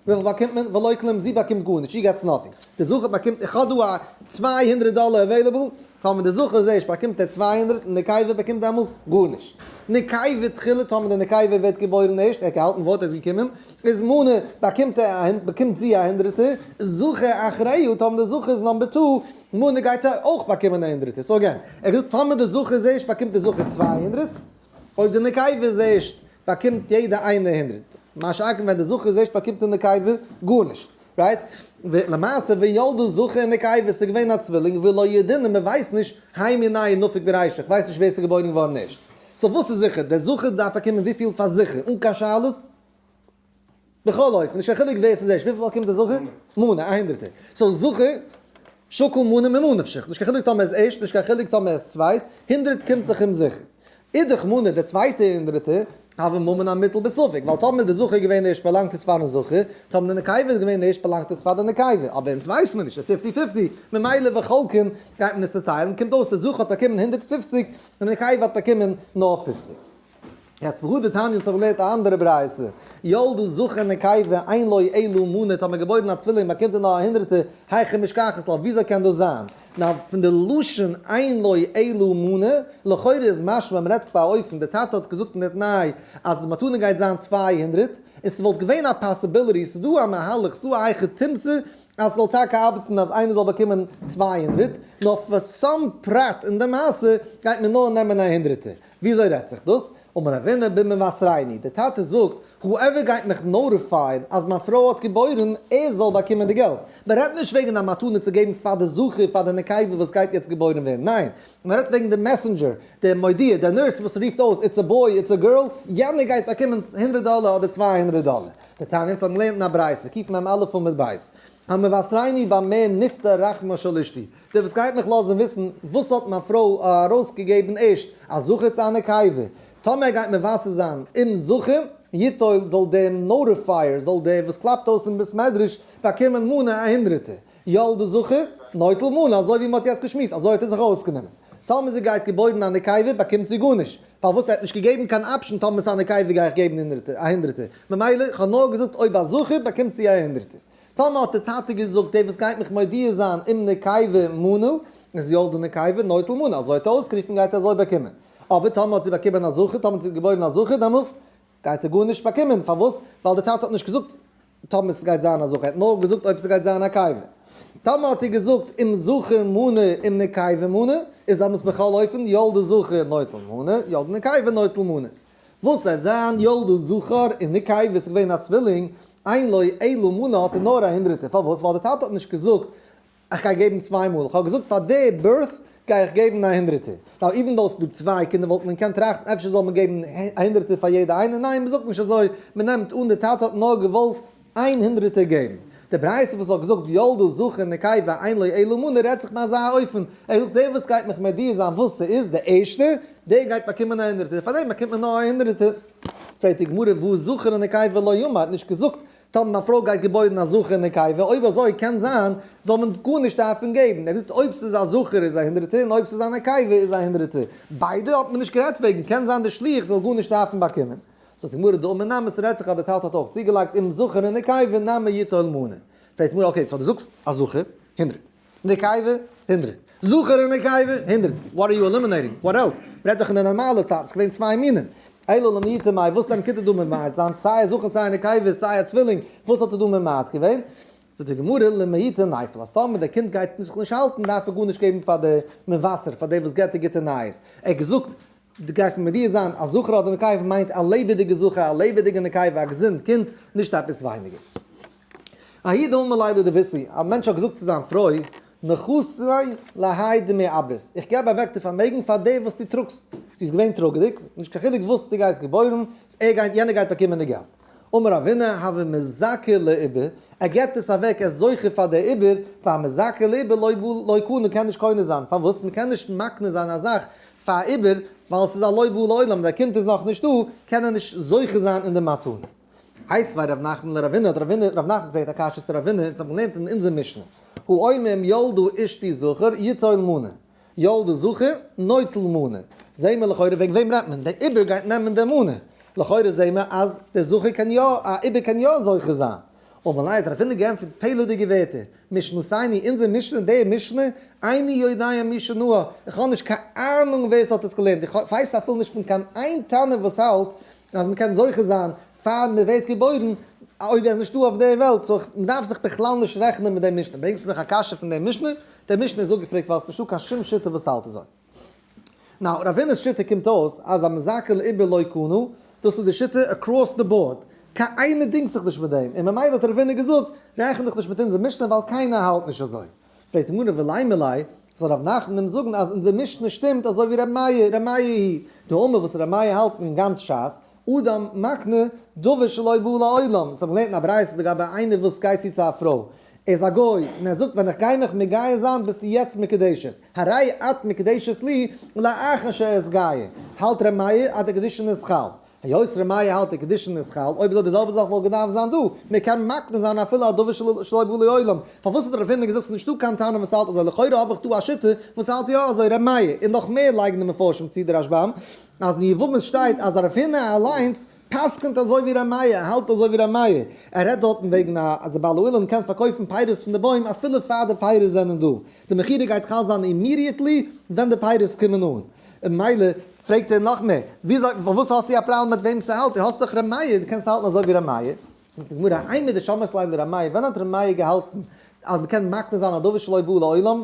וויפיל באקומט מען? ולא כלום, זי באקומט גארנישט, she gets nothing. די זכר באקומט, איך האב דא א 200 דאלער available, טאמער די זכר איז ערשט באקומט ער 200, און נקבה באקומט דעמאלס גארנישט. נקבה תחילה, טאמער די נקבה ווערט געבוירן ערשט, ער האט געהאלטן ווארט, ער איז געקומען, איז מנה, באקומט ער, באקומט זי א הונדרעטער, זכר אחריה, טאמער די זכר איז number two, מנה גייט ער אויך באקומען א הונדרעטער. so again, ער האט געזאגט טאמער די זכר איז ערשט באקומט די זכר 200, אויב די נקבה איז ערשט באקומט יעדע איינע הונדרעט. מה שאין כן ווען די זכר איז ערשט באקומט די נקבה גארנישט. right? למעשה וילדה זכר ונקבה, ס'איז געווען א צווילינג, ולא ידעינן, מען ווייסט נישט, הי מינייהו נפק ברישא, איך ווייס נישט ווער ס'איז געבוירן געווארן ערשט. so וואס איז זיכער? דער זכר דארף באקומען וויפיל פאר זיכער, אן קיין שאלות? בכל אופן, נישט קיין חילוק ווער ס'איז ערשט, וויפיל באקומט דער זכר? מנה, א הונדרעטער. so זכר, שקיל מנה ממה נפשך, נישט קיין חילוק טאמער ער איז ערשט, נישט קיין חילוק טאמער ער איז צווייט, הונדרעט קומט זיך אים זיכער. אידך מנה, דער צווייטער הונדרעטער, הוי ממון המוטל בספק, ווייל טאמער דער זכר איז געווען ערשט באלאנגט עס פארן זכר, טאמער די נקבה איז געווען ערשט באלאנגט עס פאר די נקבה, אבער אונז ווייסט מען נישט, fifty fifty, ממילא וחולקין גייט מען עס צוטיילן, קומט אויס דער זכר האט באקומען 150 און די נקבה האט באקומען נאר 50. יעצט והא דתניא, אונז האבן געלערנט א אנדערע ברייתא, ילדה זכר ונקבה אין לו אלא מנה, טאמער געבוירן א צווילינג באקומט ער נאר א הונדרעטער, היכי משכחת לה, וויאזוי קען דאס זיין? נאר פון די לשון אין לו אלא מנה, לכאורה איז משמע מען רעדט פאר אופן, די טאטע האט געזאגט אין די תנאי אז די מתנה גייט זיין 200, און ס'וואלט געווען א possibility, ס'איז דא א מהלך, ס'איז דא א היכי תמצא אז ס'זאל טאקע ארבעטן אז איינער זאל באקומען 200, נאר פאר some פרט אין די מעשה גייט מען נאר נעמען א הונדרעטער. וויאזוי רעדט זיך דאס? אמר רבינא במבשרני, דער טאטע זאגט, whoever גייט מיך notify ען אז מיין פרוי האט געבוירן, ער זאל באקומען די געלט. מען רעדט נישט וועגן א מתנה צו געבן פאר די זכר, פאר די נקבה וואס גייט יעצט געבוירן ווערן, ניין, מען רעדט וועגן די messenger, דער מודיע, דער nurse וואס רופט אויס it's a boy, it's a girl, יענער גייט באקומען הונדרעט דאלער אדער 200 דאלער. דתניא, אונז האבן געלערנט אין א ברייתא, קמ"א עמוד ב', המבשרני במה נפטר רחמה של אשתי, דער וואס גייט מיך לאזן וויסן וואס האט מיין פרוי ארויסגעגעבן ערשט, א זכר צו א נקבה, טאמער ער גייט מבשר זיין אם זכר, יטול, זאל דער notifier, זאל דער וואס קלאפט אויס אין בית מדרש, באקומען מנה א הונדרעטער. ילדה זכר, נוטל מנה, אזוי ווי מען האט יעצט געשמועסט, אזוי האט ער זיך אויסגענומען. טאמער זי גייט געבוירן א נקבה, באקומט זי גארנישט. פארוואס ער האט נישט געגעבן קיין option טאמער ס'איז א נקבה גיי איך געבן א הונדרעטער. ממילא, איך האב נאר געזאגט אויב א זכר באקומט זי א הונדרעטער. טאמער האט דער טאטע געזאגט דער וואס גייט מיך מודיע זיין אם נקבה מנה, איז ילדה נקבה נוטל מנה, אזוי האט ער אויסגערופן גייט ער אזוי באקומען. אבער טאמער האט זי באקומען א זכר, טאמער האט זי געבוירן א זכר, דעמאלס גייט ער גארנישט באקומען, פארוואס? ווייל דער טאטע האט נישט געזאגט טאמער ס'גייט זיין א זכר, ער האט נאר געזאגט אויב ס'גייט זיין א נקבה. טאמער האט ער געזאגט אם זכר מנה אם נקבה מנה, איז דעמאלס בכל אופן ילדה זכר נוטל מנה, ילדה נקבה נוטל מנה. וואס וועט זיין ילדה זכר און נקבה איז געווען א צווילינג, אין לו אלא מנה האט ער נאר א הונדרעטער, פארוואס? ווייל די טאטע האט נישט געזאגט איך גיי געבן צוויי מאל, איך האב געזאגט פאר די birth גיי איך געבן א הונדרעטער, ווייל even though ס'איז דא צוויי קינדער וואלט מען געקענט טראכטן אפשר זאל מען געבן א הונדרעטער פאר יעדע איינע, ניין מ'זאגט נישט אזוי, מ'נעמט אן די טאטע האט נאר געוואלט איין הונדרעטער געבן. די ברייתא וואס האט געזאגט ילדה זכר נקבה אין לו אלא מנה רעדט זיך ביי אזא אופן, ער זאגט דער וואס גייט מיך מודיע זיין וואס ס'איז די ערשטע, דער גייט באקומען א הונדרעטער, פאר דעם באקומט מען נאר א הונדרעטער. פרעגט די גמרא והא זכר ונקבה לא אמר, האט נישט געזאגט טאמער מיין פרוי גייט געבוירן א זכר און נקבה, אויב אזוי קען זיין זאל מען גארנישט דארפן געבן, ער האט געזאגט אויב ס'איז א זכר איז א הונדרעטער און אויב ס'איז א נקבה איז א הונדרעטער, ביידע האט מען נישט גערעדט וועגן, קען זיין די שליח זאל גארנישט דארפן באקומען. זאגט די גמרא דאמר נמי ס'רעדט זיך אז די טאטע האט אויך צוגעלייגט אם זכר און נקבה נמי יטול מנה, פרעגט די גמרא okay so דו זאגסט א זכר הונדרעט, נקבה הונדרעט, זכר און נקבה הונדרעט, what are you eliminating? What else? מ'רעדט דאך אין די נארמאלע צייטן, ס'איז געווען צוויי מינים, אלא למעוטי מאי, וואס נעמט כיתה דא ממעט זיין, סיי א זכר סיי א נקבה סיי א צווילינג, וואס האט ער דא ממעט געווען? זאגט די גמרא למעוטי ניפול, אז טאמער דער קינד גייט זיך נישט האלטן דארף ער גארנישט געבן פאר די מבשר, פאר דער וואס געבט די גוטע נייעס, ער האט געזאגט דו גייסט מיר מודיע זיין א זכר אדער נקבה מיינט א לעבעדיגע זכר א לעבעדיגע נקבה א געזונט קינד נישט עפעס ווייניגער. ההוא דאמר ליה לדביתהו, א מענטש האט געזאגט צו זיין פרוי, נכסי להאי דמעברית, איך געב אוועק די פארמעגן פאר די וואס דו טראגסט, זי איז געווען טראגעדיג, נישט קיין חילוק וואס דו גייסט געבוירן, ער גייט יענער גייט באקומען די געלט. אמר רבינא הוה מזכה לעיבור, ער געבט עס אוועק ער איז זוכה פאר די עיבור, והמזכה לעיבור לא קנה קען נישט קונה זיין, פארוואס? מען קען נישט מקנה זיין א זאך פאר א עיבור, ווייל עס איז א לא בא לעולם, דער קינד איז נאך נישט דא, קען ער נישט זוכה זיין אין די מתנה. איתיביה רב נחמן לרבינא, האט רב נחמן געפרעגט א קשיא צו רבינא, אונז האבן געלערנט אין אונזער משנה, האומר אם ילדה אשתי זכר יטול מנה, ילדה זכר נוטל מנה, זעהן מיר לכאורה וועגן וועם רעדט מען, דער עיבור גייט נעמען די מנה, לכאורה זעהן מיר אז דער זכר קען יא, א עיבור קען יא זוכה זיין. אמר ליה האט רב הונא געענטפערט פלא'דיגע ווערטער, משנתנו, אונזער משנה, די משנה, איני יודע מי שנאה, איך האב נישט קיין אהנונג ווער עס האט עס געלערנט, איך ווייס אפילו נישט פון קיין איין תנא וואס האלט אז מען קען זוכה זיין פאר מען ווערט געבוירן, אויב ער איז נישטא אויף דער וועלט, so מען דארף זיך בכלל נישט רעכענען מיט די משנה, ברענגסט מיך א קשיא פון די משנה? די משנה איז אפגעפרעגט ווייל עס איז נישטא קיין שום שיטה וואס האלט אזוי. Now, רב הונא'ס שיטה קומט אויס אז המזכה לעיבור לא קנה, דאס איז די שיטה across the board, קיין איינער דינגט זיך נישט מיט דעם, און ממילא האט רב הונא געזאגט, רעכן דיך נישט מיט אונזער משנה ווייל קיינער האלט נישט אזוי. פרעגט די גמרא ולימא ליה, זאל רב נחמן אים זאגן אז אונזער משנה שטימט אזוי ווי ר' מאיר, ר' מאיר היא דאמר וואס ר' מאיר האלט אין גאנץ שס, אדם מקנה דבר שלא בא לעולם, אונז האבן געלערנט אין א ברייתא לגבי איינער וואס גייט צו צו א פרוי, ער איז א גוי, און ער זאגט ווען איך גיי מיך מגייר זיין ביסטו יעצט מקודשת, הרי את מקודשת לי לאחר שאתגייר, האלט ר' מאיר אז די קידושין איז חל, היות ר' מאיר האלט די קידושין איז חל, אויב אזוי די זעלבע זאך וואלט געדארפט זיין דא, מען קען מקנה זיין אפילו א דבר שלא בא לעולם, פארוואס האט ר' הונא געזאגט ס'איז נישטא קיין תנא וואס האלט אזוי, לכאורה האב איך דא א שיטה וואס האלט יא אזוי ר' מאיר, און נאך מער לייגן די מפרשים צו די רשב"ם אז אין יבמות שטייט אז רב הונא אליינס פסק'נט אזוי ווי ר' מאיר, ער האלט אזוי ווי ר' מאיר, ער רעדט דארטן וועגן א אז די בעל האילן קען פארקויפן פירות פון די בוים אפילו פאר די פירות זענען דא, די מכירה גייט חל זיין immediately ווען די פירות קומען אן, און מילא פרעגט ער נאך מער, וויאזוי פארוואס האסטו א פראבלעם מיט וועם ס'האלט, דו האסט דאך ר' מאיר, דו קענסט האלטן אזוי ווי ר' מאיר. זאגט די גמרא, אימר דשמעת ליה לר' מאיר, ווען האט ר' מאיר געהאלטן אז מ'קען מקנה זיין א דבר שלא בא לעולם,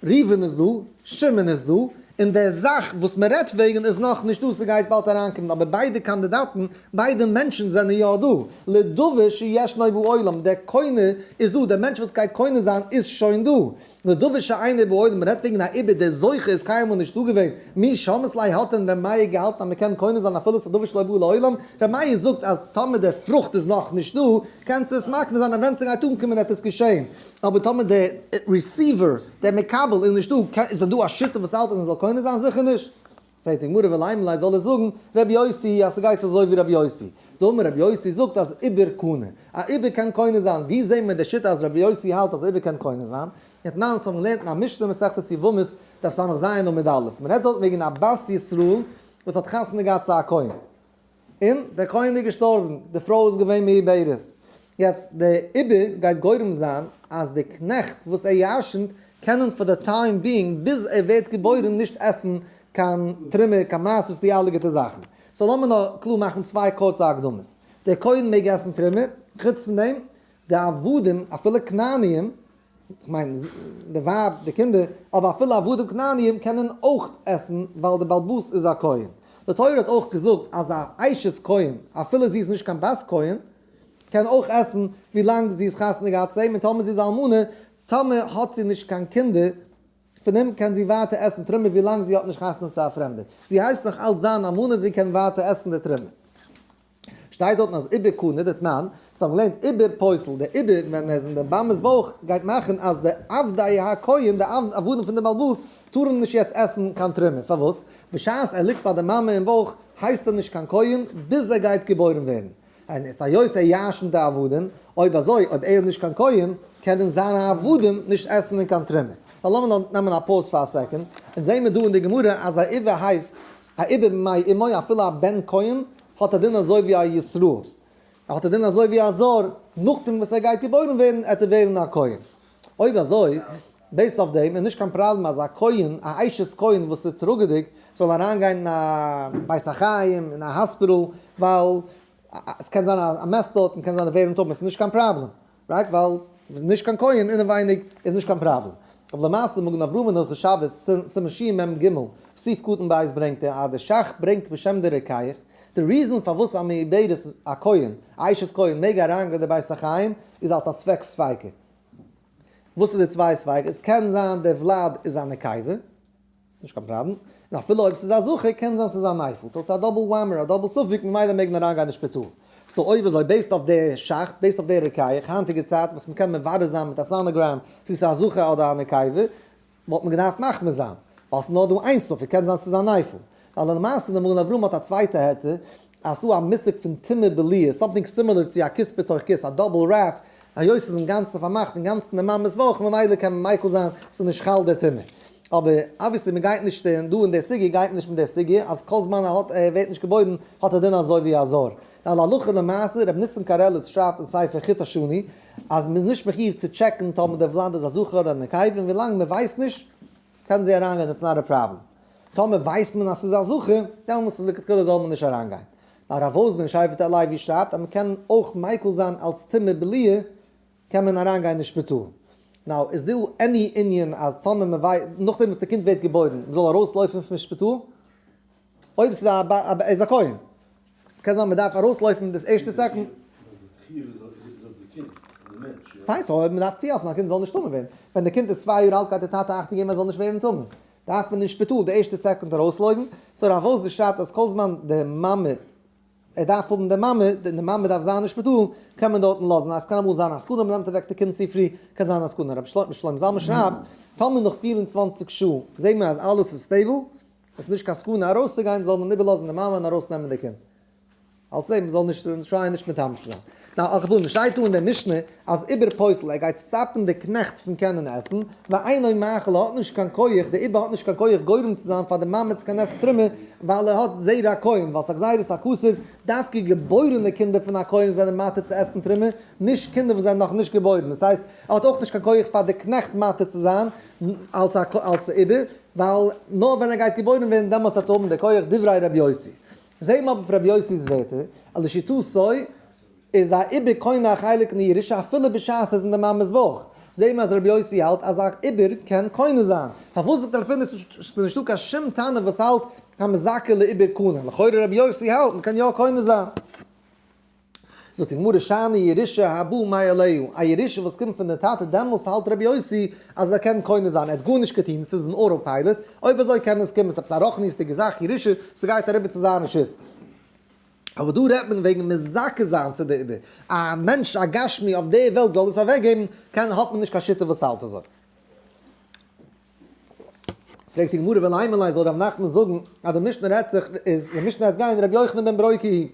ראובן איז דא, שמעון איז דא, און די זאך וואס מען רעדט וועגן איז נאך נישט דא, ס'גייט באלד אריינקומען, אבער ביידע קאנדידאטן, ביידע מענטשן זענען יא דא, לדבר שישנו בעולם, דער קונה איז דא, דער מענטש וואס גייט קונה זיין איז שוין דא, לדבר שאינו בעולם, מען רעדט וועגן א עיבור, דער זוכה איז קיינמאל נישט דא געווען, מי שמעת ליה האט דען ר' מאיר געהאלטן אז מען קען קונה זיין אפילו ס'איז דבר שלא בא לעולם, ר' מאיר זאגט אז טאמער דער פרוכט איז נאך נישט דא, קענסטו עס מקנה זיין און ווען ס'גייט אנקומען וועט עס געשען. אבער טאמער דער receiver, דער מקבל איז נישט דא, איז דען דא א שיטה וואס האלט אז מען זאל קונה זיין? זיכער נישט. פרעגט די גמרא ולימא ליה זאל ער זאגן רבי יוסי אז ס'גייט אזוי ווי רבי יוסי. דאמר רבי יוסי זאגט אז עיבור קונה, א עיבור קען קונה זיין, ווי זעהן מיר די שיטה אז רבי יוסי האלט אז עיבור קען קונה זיין? דתנן אונז האבן געלערנט אין א משנה מסכת יבמות דף ס"ז עמוד א', מען רעדט דארט וועגן א בת ישראל וואס האט חתונה געהאט צו א כהן, און דער כהן איז געשטארבן, די פרוי איז געווען מעוברת. יעצט די עיבור גייט גורם זיין אז די קנעכט וואס ער ירשנ'ט קענען for the time being ביז ער ווערט געבוירן נישט עסן קיין תרומה, קיין מעשרות, די אלע גוטע זאכן. So לאמיר נאר קלאר מאכן צוויי קורצע הקדמות. דער כהן מעג עסן תרומה, חוץ פון דעם, די עבדים אפילו כנעניים, כ'מיין די ווייב, די קינדער, אבער אפילו עבדים כנעניים קענען אויך עסן ווייל די בעל הבית איז א כהן. די תורה האט אויך געזאגט אז א אשת כהן, אפילו זי איז נישט קיין בת כהן, קען אויך עסן ווי לאנג זי איז חתונה געהאט צו אים, און טאמער זי איז אלמנה, טאמער האט זי נישט קיין קינדער פון אים, קען זי ווייטער עסן תרומה ווי לאנג זי האט נישט חתונה צו א פרעמדער. זי הייסט נאך אלץ זיין אלמנה, זי קען ווייטער עסן די תרומה. שטייט דארטן אז עובר קנה דתנן, אונז האבן געלערנט עובר פוסל, דער עובר ווען ער איז אין די מאמע'ס בויך גייט מאכן אז די עבדי הכהן, די עבדים פון די בעל הבית, טארן נישט יעצט עסן קיין תרומה, פארוואס? בשעת ער ליגט ביי די מאמע אין בויך הייסט ער נישט קיין כהן ביז ער גייט געבוירן ווערן, און יעצט היות ער ירשנ'ט די עבדים, אויב אזוי אויב ער איז נישט קיין כהן קענען זיינע עבדים נישט עסן אין קיין תרומה. נאר לאמיר נאר נעמען א pause פאר א second, אונז זעהן מיר דא אין די גמרא אז א עובר הייסט א עובר במעי אמו אפילו א בן כהן האט א דין אזוי ווי א ישראל, ער האט א דין אזוי ווי א זר, נאכדעם וואס ער גייט געבוירן ווערן עט ער ווערן א כהן. אויב אזוי, based אויף דעם איז נישט קיין פראבלעם אז א כהן, א אשת כהן וואס איז טראגעדיג, זאל אריינגיין אין א בית החיים, אין א hospital, ווייל עס קען זיין א מת דארט און קען זיין ווערן טמא, עס איז נישט קיין פראבלעם, right? ווייל נישט קיין כהן אינעווייניג איז נישט קיין פראבלעם. אבער למעשה די מגן אברהם אין הלכות שבת, סימן שמ ג, סעיף קטן ב' ברענגט ער אז די שך ברענגט בשם די רוקח, די reason פארוואס א מעוברת א כהן, א אשת כהן מעג אריינגיין אין די בית החיים איז אלס א ספק ספיקא. וואס איז די צוויי ספיקות? עס קען זיין דער ולד איז א נקבה, נישט קיין פראבלעם, און אפילו אויב ס'איז א זכר קען זיין ס'איז א נפל, so ס'איז א double whammy, א double ספק, ממילא מעג מען אריינגיין אין שפיטאל. so אויב אזוי based אויף די שך, based אויף די רוקח, היינטיגע צייט וואס מ'קען מברר זיין מיט א sonogram צו ס'איז א זכר אדער א נקבה, וואלט מען געדארפט מחמיר זיין, ווייל ס'איז נאר דא איין ספק, קען זיין ס'איז א נפל. ווייל למעשה די מגן אברהם האט א צווייטע היתר, אז ס'דא א מושג פון טומאה בליעה, something similar צו א כיס בתוך כיס, א double wrap, היות ס'איז אינגאנצן פארמאכט אינגאנצן די מאמע'ס בויך, ממילא קען מען מיקל זיין, ס'איז נישט חל די טומאה. אבער obviously מ'גייט נישט אין דא אין די סוגיא גייט מען נישט מיט די סוגיא אז כל זמן ער האט ער ווערט נישט געבוירן האט ער דין אזוי ווי א זר. ווייל הלכה למעשה, רבי ניסים קארעליץ שרייבט אין ספר חוט השני, אז מ'איז נישט מחיוב צו טשעקן טאמער דער ולד איז א זכר אדער א נקבה, און ווילאנג מ'ווייסט נישט, קען זי אריינגיין, it's not a problem. טאמער ווייסט מען אז ס'איז א זכר, דעמאלטס איז לכתחילה זאל מען נישט אריינגיין. הרב וואזנער אין שבט הלוי שרייבט אז מ'קען אויך מיקל זיין אלס טומאה בליעה, קען מען אריינגיין אין שפיטאל. now, איז דא any ענין אז טאמער מ'ווייסט, נאכדעם וואס די קינד ווערט געבוירן, מ'זאל ארויסלויפן פון שפיטאל? אויב ס'איז א א איז א כהן. קען זיין מ'דארף ארויסלויפן דאס ערשטע second. פיין, so אויב מ'דארף צוהעלפן א קינד זאל נישט טמא ווערן. ווען די קינד איז 2 יאר אלט גייט די טאטע אכטונג געבן ער זאל נישט ווערן טמא. דארף מען אין שפיטאל די ערשטע second ארויסלויפן. so רב וואזנער שרייבט אז כל זמן די מאמע ער דארף האבן די מאמע, די מאמע דארף זיין אין שפיטאל, קען מען דארטן לאזן, אז ס'קען אמאל זיין א סכנה, מ'נעמט אוועק די קינד צו פרי, קען זיין א סכנה. רבי שלמה זלמן שרייבט, טאמער נאך 24 שעה זעט מען אז אלעס איז stable, עס איז נישט קיין סכנה ארויסצוגיין, זאל מען איבערלאזן די מאמע און ארויסנעמען די קינד. אלס דעם מ'זאל נישט try ען נישט מטמא צו זיין. now על כל פנים, שטייט דא אין דער משנה אז עובר פוסל, ער גייט stop ן די קנעכט פון קענען עסן, ואינו מאכיל, ער האט נישט קיין כח, די עובר האט נישט קיין כח גורם צו זיין פאר די מאמע צו קענען עסן תרומה, ווייל ער האט זרע כהן, ווייל ס'איז א גזירת הכתוב, דווקא געבוירענע קינדער פון א כהן זענען מתיר צו עסן תרומה, נישט קינדער וואס זענען נאך נישט געבוירן, דאס הייסט, ער האט אויך נישט קיין כח פאר די קנעכט מתיר צו זיין אלס אלס עובר, ווייל נאר ווען ער גייט געבוירן ווערן דעמאלס וועט ער האבן די כח, דברי רבי יוסי. זעהן מיר אבער פון רבי יוסי'ס ווערטער, אז לשיטתו איז א עובר קונה א חלק אין די ירושה אפילו בשעת עס איז אין די מאמע'ס בויך. זעהן מיר אז רבי יוסי האלט אז א עובר קען קונה זיין. פארוואס זאגט רב פינס ס'איז נישטא קיין שום תנא וואס האלט המזכה לעובר קונה? לכאורה רבי יוסי האלט מ'קען יא קונה זיין. זאגט די גמרא שאני ירושה הבאה מאליה, א ירושה וואס קומט פון די טאטע דעמאלס האלט רבי יוסי אז ער קען קונה זיין, ער האט גארנישט געטון, ס'איז אן auto pilot, אויב אזוי קען עס קומען, ס'איז עפעס א רוחניות'דיגע זאך ירושה, ס'גייט אריבער צו זיין רשות. אבער דא רעדט מען וועגן מזכה זיין צו די עובר, א מענטש א גשמי אויף די וועלט זאל עס אוועקגעבן, קען האט מען נישט קיין שיטה וואס האלט אזוי. פרעגט די גמרא ולימא ליה זאל ר' נחמן זאגן אז די משנה רעדט זיך איז די משנה רעדט גיין רבי יוחנן בן ברוקה היא.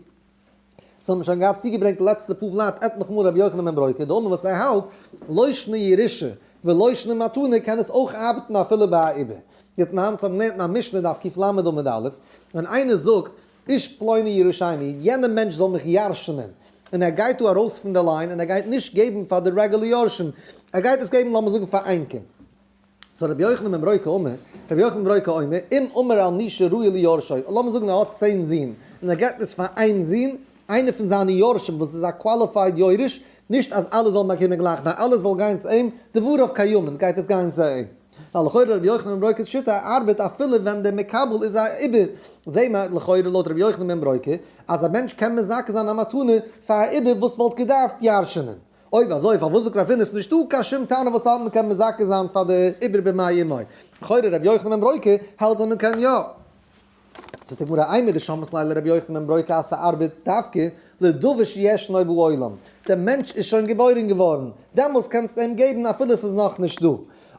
דאס האט מען שוין געהאט צוגעברענגט די לעצטע פאר בלאט עטליכע מאל רבי יוחנן בן ברוקה דאמר וואס ער האלט לא שנא ירושה ולא שנא מתנה קען עס אויך ארבעטן אפילו ביי א עובר. דתנן אונז האבן געלערנט אין א משנה דף קל עמוד א' ווען איינער זאגט איש פלוני ירשני יענער מענטש זאל מיך ירש'נען און ער גייט דא ארויס פון די line און ער גייט נישט געבן פאר די רעגולער יורשים ער גייט עס געבן לאמיר זאגן פאר איין קינד. so רבי יוחנן בן ברוקה אומר, רבי יוחנן בן ברוקה אומר, אם אמר על מי שראוי ליורשו, לאמיר זאגן ער האט 10 זין, און ער געבט עס פאר איין זון, איינער פון זיינע יורשים וואס איז א qualified יורש, נישט אז אלע זאלן באקומען גלייך, נאר אלעס זאל גיין צו אים, דבריו קיימין, גייט עס גיין צו אים. ווייל לכאורה רבי יוחנן בן ברוקה'ס שיטה ארבעט אפילו ווען דער מקבל איז א עובר. זעהן מיר לכאורה לויט רבי יוחנן בן ברוקה אז א מענטש קען מזכה זיין א מתנה פאר א עובר וואס וואלט געדארפט ירש'נען. אויב אזוי פארוואס זאגט רב הונא ס'איז נישטא קיין שום טענה וואס האלט מ'קען מזכה זיין פאר די עובר במעי אמו? לכאורה רבי יוחנן בן ברוקה האלט אז מ'קען יא. זאגט די גמרא אימר דשמעת ליה לרבי יוחנן בן ברוקה אז ס'ארבעט דווקא לדבר שישנו בעולם, דער מענטש איז שוין געבוירן געווארן, דעמאלס קענסטו אים געבן אפילו ס'איז נאכנישט דא.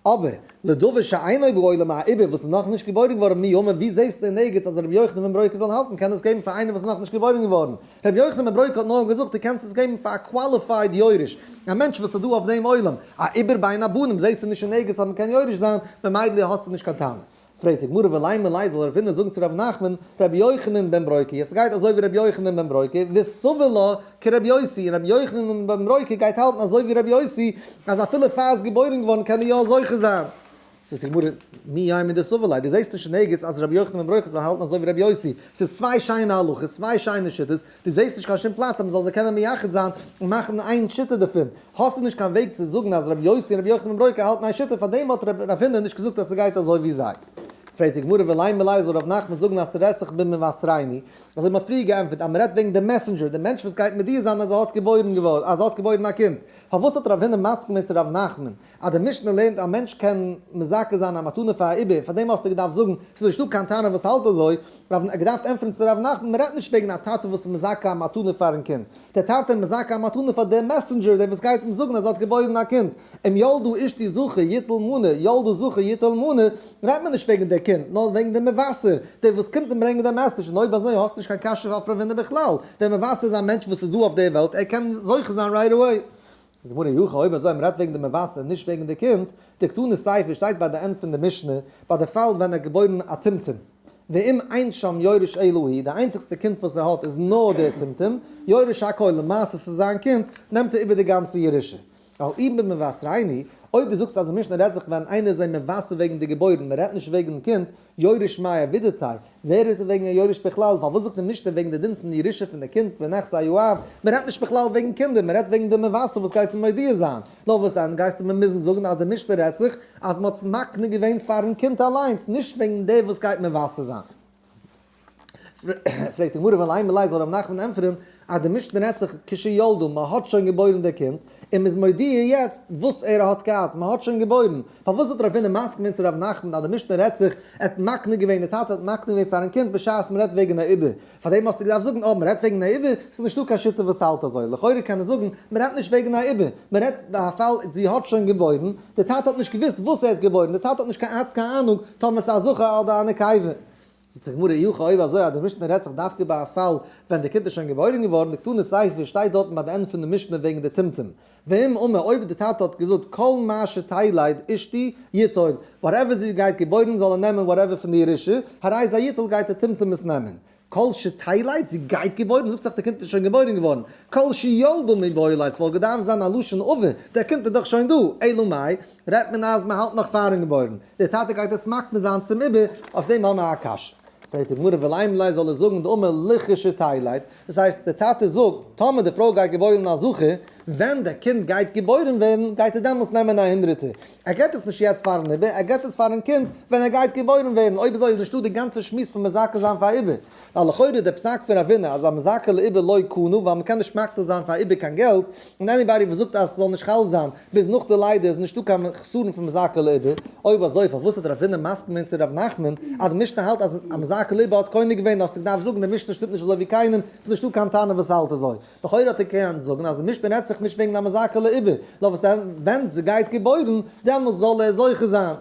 אבער לדבר שאינו בעולם א עובר וואס איז נאכנישט געבוירן געווארן מי אמר ווי זעסטו אין ערגעץ אז רבי יוחנן בן ברוקה זאל האלטן קען עס געבן פאר איינער וואס איז נאכנישט געבוירן געווארן? רבי יוחנן בן ברוקה האט נאר געזאגט דו קענסט עס געבן פאר א qualified יורש, א מענטש וואס איז דא אויף דעם עולם, א עובר בין הבנים זעסטו נישט אין ערגעץ אז מ'קען יורש זיין, ממילא האסטו נישט קיין טענה. פרעגט די גמרא ולימא ליה זאל רב הונא זאגן צו רב נחמן רבי יוחנן בן ברוקה עס גייט אזוי ווי רבי יוחנן בן ברוקה וסבר לה כרבי יוסי און רבי יוחנן בן ברוקה גייט האלטן אזוי ווי רבי יוסי אז אפילו פאר איז געבוירן געווארן קען ער יא זוכה זיין. זאגט די גמרא מי יימר דסבר ליה דו זעסט נישט אין ערגעץ אז רבי יוחנן בן ברוקה זאל האלטן אזוי ווי רבי יוסי, ס'איז צוויי שיינע הלכות צוויי שיינע שיטות, דו זעסט נישט קיין שום פלאץ אז מ'זאל זיי קענען מייחד זיין און מאכן איין שיטה דערפון, האסטו נישט קיין וועג צו זאגן אז רבי יוסי און רבי יוחנן בן ברוקה האלטן איין שיטה, פארדעם האט רב הונא נישט געזאגט אז ס'גייט אזוי ווי זיי. פרעגט די גמרא ולימא ליה זאל רב נחמן זאגן אז ס'רעדט זיך במבשרנו, אזוי מ'האט פריער געענטפערט אז מ'רעדט וועגן די messenger, די מענטש וואס גייט מודיע זיין אז ער האט געבוירן געווארן, אז ער האט געבוירן א קינד, פארוואס האט רב הונא מסכים געווען צו רב נחמן אז די משנה לערנט א מענטש קען מזכה זיין א מתנה פאר א עובר, פאר דעם האסטו געדארפט זאגן ס'איז נישטא קיין תנא וואס האלט אזוי, רב האט געדארפט ענטפערן צו רב נחמן מ'רעדט נישט וועגן א טאטע וואס איז מזכה א מתנה פארן קינד, דער טאטע איז מזכה א מתנה פאר דער messenger דער וואס גייט אים זאגן אז ער האט געבוירן א קינד, אם ילדה אשתי זכר יטול מנה, ילדה זכר יטול מנה, רעדט מען נישט וועגן דער קינד, נאר וועגן דער מבשר, דער וואס קומט אים ברענגען דער message, און אויב אזוי האסטו נישט קיין קשיא אויף רב הונא בכלל, דער מבשר איז א מענטש וואס איז דא אויף דער וועלט, ער קען זוכה זיין right away. זאגט די גמרא אי הכי אויב אזוי מ'רעדט וועגן די מבשר נישט וועגן די קינד, דקתני סיפא שטייט ביי די end פון די משנה ביי די פאל ווען ער האט געבוירן א טומטום ואם אין שם יורש אלא הוא די איינציגסטע קינד וואס ער האט איז נאר דער טומטום יורש הכל למעשה ס'איז זיין קינד נעמט ער איבער די גאנצע ירושה ווייל אי במבשרנו אויב דו זאגסט אז די משנה רעדט זיך ווען איינער איז אים מבשר וועגן די געבוירן מ'רעדט נישט וועגן קינד יורש מאי עבידתיה, ווער רעדט וועגן א יורש בכלל, פארוואס זאגט די משנה וועגן די דין פון די ירושה פון די קינד בנכסי האב, מען רעדט נישט בכלל וועגן קינדער, מען רעדט וועגן די מבשר וואס גייט אים מודיע זיין, נאר וואס דען גייסטו מיר מוזן זאגן אז די משנה רעדט זיך אז מען האט עס מקנה געווען פארן קינד אליינס, נישט וועגן דער וואס גייט מבשר זיין. פרעגט די גמרא ולימא ליה זאל ר' נחמן ענטפערן אז די משנה רעדט זיך כשילדה מען האט שוין געבוירן די קינד און מען איז מודיע יעצט וואס ער האט געהאט מען האט שוין געבוירן פארוואס האט רב הונא מסכים געווען צו ר' נחמן אז די משנה רעדט זיך ער האט מקנה געווען די טאטע האט מקנה געווען פארן קינד בשעת מען רעדט וועגן א עובר פארדעם האסטו געדארפט זאגן אויב מען רעדט וועגן א עובר ס'איז נישטא קיין שיטה וואס האלט אזוי לכאורה קען ער זאגן מען רעדט נישט וועגן א עובר מען רעדט ביי א פאל זי האט שוין געבוירן די טאטע האט נישט געוואוסט וואס ער האט געבוירן די טאטע האט נישט קיין אהנונג טאמער ס'איז א זכר אדער א נקבה. זאגט די גמרא אי הכי אויב אזוי אז די משנה רעדט זיך דווקא ביי א פאל ווען די קינד איז שוין געבוירן געווארן, דקתני סיפא שטייט דארטן ביי די ענדע פון די משנה וועגן די טומטום, ואם אמר אויב די טאטע האט געזאגט כל מה שתלד אשתי יטול, whatever זי גייט געבוירן זאל ער נעמען whatever פון די ירושה, הרי זה יטול גייט די טומטום עס נעמען. כל שתלד, זי גייט געבוירן, זאגט זיך די קינד איז שוין געבוירן געווארן, כל שילדה מיבעי ליה, ס'וואלט געדארפט זיין א לשון עבר, דער קינד איז דאך שוין דא, אלא מאי, רעדט מען אז מ'האלט נאך פארן געבוירן, דער טאטע גייט עס מקנה זיין צום עובר, אויף דעם האמער א קשיא. פרעגט די גמרא ולימא ליה זאל ער זאגן דאמר לכשתלד, דאס הייסט דער טאטע זאגט, טאמער די פרוי גייט געבוירן א זכר, ווען דער קינד גייט געבוירן ווערן, גייט ער דעמאלס נעמען א הונדרעטער, ער געבט עס נישט יעצט פארן עובר, ער געבט עס פארן קינד ווען ער גייט געבוירן ווערן, אויב אזוי איז נישטא די גאנצע שמועס פון מזכה זיין פאר עובר, ווייל לכאורה די פסק פון רב הונא אז המזכה לעובר לא קנה ווייל מ'קען נישט מקנה זיין פאר עובר קיין געלט, און anybody וואס זאגט אז ס'זאל נישט חל זיין ביז נאך די לידה איז נישטא קיין חסרון פון מזכה לעובר, אויב אזוי פארוואס האט רב הונא מסכים געווען צו ר' נחמן אז די משנה האלט אז המזכה לעובר האט קונה געווען, האסטו געדארפט זאגן די משנה שטימט נישט אזוי ווי קיינעם, ס'איז נישטא קיין תנא וואס האלט אזוי. לכאורה האט ער געקענט זאגן אז די משנה רעדט זיך נישט וועגן המזכה לעובר, נאר וואס ווען זי גייט געבוירן, דעמאלס זאל ער זוכה זיין.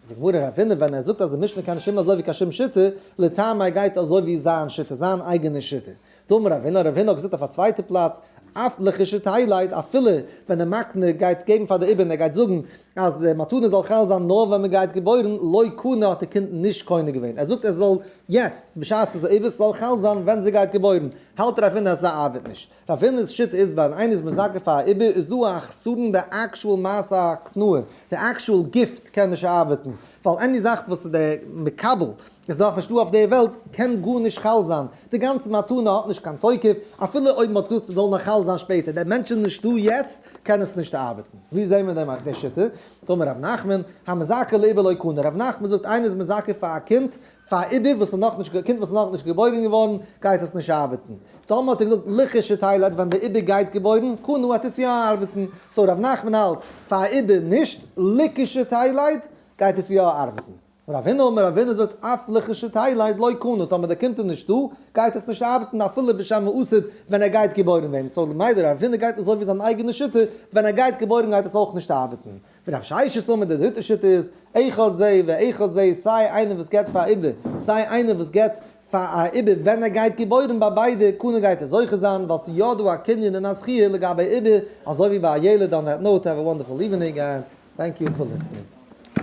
זאגט די גמרא רב הונא ווען ער זאגט אז די משנה קען נישט שטימען אזוי ווי קיין שום שיטה, לטעמיה גייט אזוי ווי זיין שיטה, זיין אייגענע שיטה. דאמר רב הונא, רב הונא האט געזאגט אויף א צווייטע פלאץ, אף לכשתלד, אפילו ווען די מקנה גייט געבן פאר די עובר און ער גייט זאגן אז די מתנה זאל חל זיין נאר ווען מען גייט געבוירן, לא קנה האט די קינד נישט קונה געווען. ער זאגט עס זאל יעצט, בשעת ס'איז א עובר, ס'זאל חל זיין ווען זי גייט געבוירן. האלט רב הונא אז ס'ארבעט נישט. רב הונא'ס שיטה איז ווען איינער איז מזכה פאר א עובר איז דא א חסרון די actual מעשה הקנאה, די actual gift קען נישט ארבעטן, ווייל any זאך וואס די מקבל איז נאך נישט דא אויף דער וועלט, קען גארנישט חל זיין, די גאנצע מתנה האט נישט קיין תוקף, אפילו אויב מ'האט געזאגט ס'זאל נאך חל זיין שפעטער, דער מענטש איז נישט דא יעצט, קען עס נישט ארבעטן. ווי זעהן מיר דעם די שיטה? דאמר רב נחמן, המזכה לעובר לא קנה, רב נחמן זאגט איינער איז מזכה פאר א קינד, פאר א עובר וואס איז נאכנישט, קינד וואס איז נאכנישט געבוירן געווארן, גייט עס נישט ארבעטן. טאמער האט ער געזאגט לכשתלד ווען די עובר גייט געבוירן, קנה וועט עס יא ארבעטן. so רב נחמן האלט, פאר א עובר נישט, לכשתלד גייט עס יא ארבעטן. רב הונא אמר רב הונא זאגט אף לכשתלד לא קנה טאמער די קינד איז נישטא גייט עס נישט ארבעטן אפילו בשמה עתיד ווען ער גייט געבוירן ווערן, so למילא רב הונא גייט אזוי ווי זיין אייגענע שיטה ווען ער גייט געבוירן גייט עס אויך נישט ארבעטן. ורב ששת אמר די דריטע שיטה איז אחד זה ואחד זה סיי איינער וואס געבט פאר א עובר סיי איינער וואס געבט פאר א עובר ווען ער גייט געבוירן ביי ביידע קנה גייט ער זוכה זיין ווייל ס'איז יא דא א קנין און א זכי' לגבי עובר אזוי ווי ביי א ילד on that note have a wonderful evening and thank you for listening.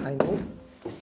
איינמאל.